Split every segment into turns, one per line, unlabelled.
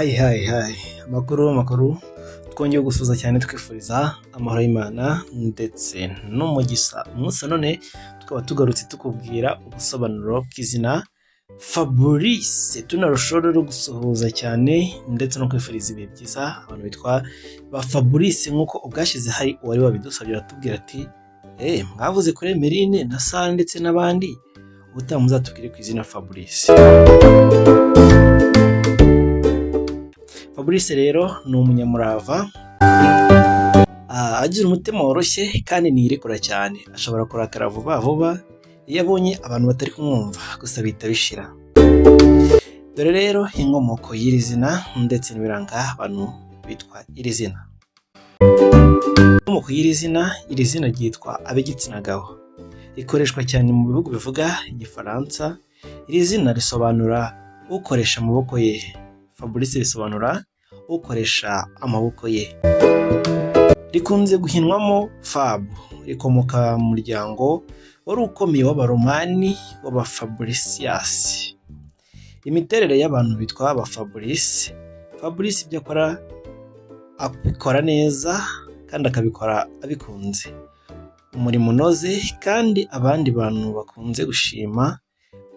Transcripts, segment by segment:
Hi hi hi, amakuru amakuru, twongeye gusuhuza cyane twifuriza amahoro y'Imana ndetse n'umugisha. Umunsi wa none tukaba tugarutse tukubwira ubusobanuro bw'izina Fabrice, tunarushaho rero gusuhuza cyane ndetse no kwifuriza ibihe byiza abantu bitwa ba Fabrice. Nk'uko ubwashize hari uwari wabidusabye aratubwira ati: "Mwavuze kuri Emeline na Sara ndetse n'abandi, ubutaha muzatubwire ku izina Fabrice." Fabrice rero ni umunyamurava, agira umutima woroshye kandi ntiyirekura cyane. Ashobora kurakara vuba vuba iyo abonye abantu batari kumwumva, gusa bihita bishira. Dore rero inkomoko y'iri zina ndetse n'ibiranga abantu bitwa iri zina. Inkomoko y'iri zina: iri zina ryitwa ab'igitsina gabo. Rikoreshwa cyane mu bihugu bivuga Igifaransa. Iri zina risobanura ukoresha amaboko ye. Fabrice bisobanura ukoresha amaboko ye. Rikunze guhinwamo Fab. Rikomoka mu muryango wari ukomeye w'Abaromani w'Abafabricius. Imiterere y'abantu bitwa aba Fabrice: Fabrice ibyo akora abikora neza kandi akabikora abikunze. Umurimo unoze kandi abandi bantu bakunze gushima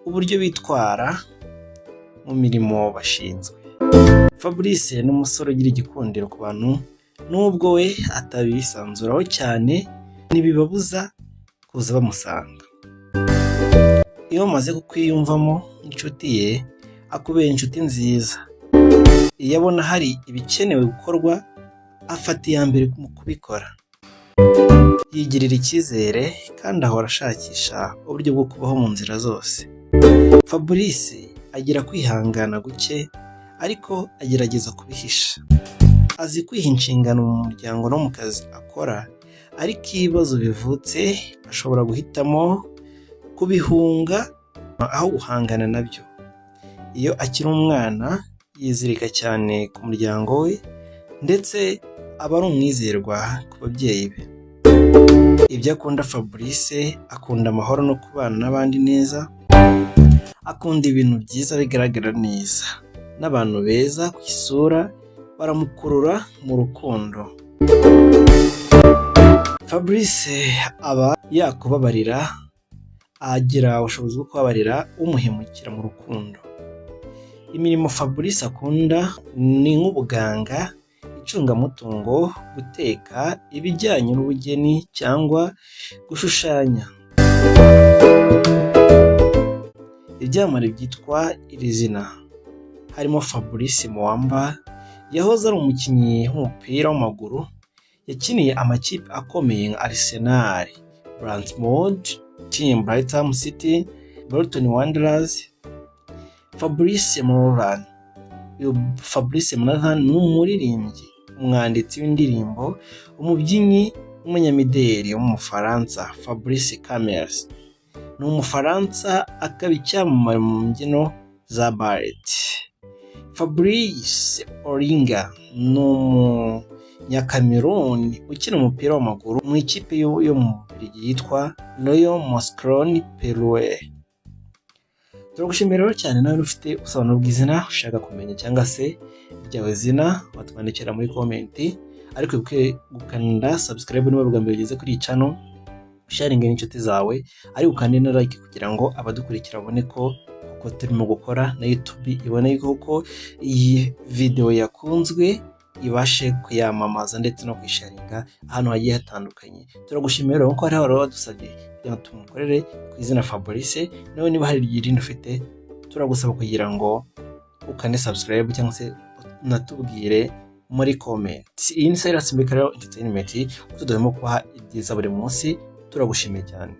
uburyo bitwara mu mirimo bashinzwe. Fabrice ni umusore ugira igikundiro ku bantu, nubwo we atabisanzuraho cyane, ntibibabuza kuza bamusanga. Iyo bamaze kukwiyumvamo nk'inshuti ye, akubera inshuti nziza. Iyo abona hari ibikenewe gukorwa, afata iya mbere mu kubikora. Yigirira icyizere kandi ahora ashakisha uburyo bwo kubaho mu nzira zose. Fabrice agira kwihangana guke, ariko agerageza kubihisha. Azi kwiha inshingano mu muryango no mu kazi akora, ariko iyo ibibazo bivutse ashobora guhitamo kubihunga aho guhangana nabyo. Iyo akiri umwana yizirika cyane ku muryango we, ndetse aba ari umwizerwa ku babyeyi be. Ibyo akunda: Fabrice akunda amahoro no kubana n'abandi neza, akunda ibintu byiza bigaragara neza, n'abantu beza ku isura baramukurura mu rukundo. Fabrice aba yakubabarira, agira ubushobozi bwo kubabarira umuhemukira mu rukundo. Imirimo Fabrice akunda ni nk'ubuganga, icungamutungo, guteka, ibijyanye n'ubugeni cyangwa gushushanya. Ibyamamare byitwa iri zina harimo Fabrice Muamba, yahoze ari umukinnyi w'umupira w'amaguru, yakiniye amakipe akomeye nka Arsenal, Brentford, Team Brighton City, Bolton Wanderers. Fabrice Morvan: uyu Fabrice Morvan ni umuririmbyi, umwanditsi w'indirimbo, umubyinnyi w'umunyamideli w'Umufaransa. Fabrice Kamels ni Umufaransa, akaba icyamamare mu mbyino za ballet. Fabrice Olinga ni Umunyakameruni ukina umupira w'amaguru mu ikipe yo mu Bubiligi yitwa Royal Mouscron Perouse. Turagushimira rero cyane nawe ufite ubusobanuro bw'izina ushaka kumenya cyangwa se iryawe zina, watwandikira muri comment, ariko wibuke gukanda subscribe niba bwa mbere ugeze kuri iyi channel, sharinga n'inshuti zawe, ariko ukande na like kugira ngo abadukurikira babone ko uko turimo gukora, na YouTube ibone ko iyi video yakunzwe, ibashe kuyamamaza ndetse no kuyisharinga ahantu hagiye hatandukanye. Turagushimira rero ko hariho wadusabye kugira ngo tumukorere ku izina Fabrice. Nawe niba hari irindi ufite, turagusaba kugira ngo ukande subscribe cyangwa se unatubwire muri comment. Iyi ni Silas Mbika rero Entertainment, tudahwema kubaha ibyiza buri munsi. Turagushimiye cyane.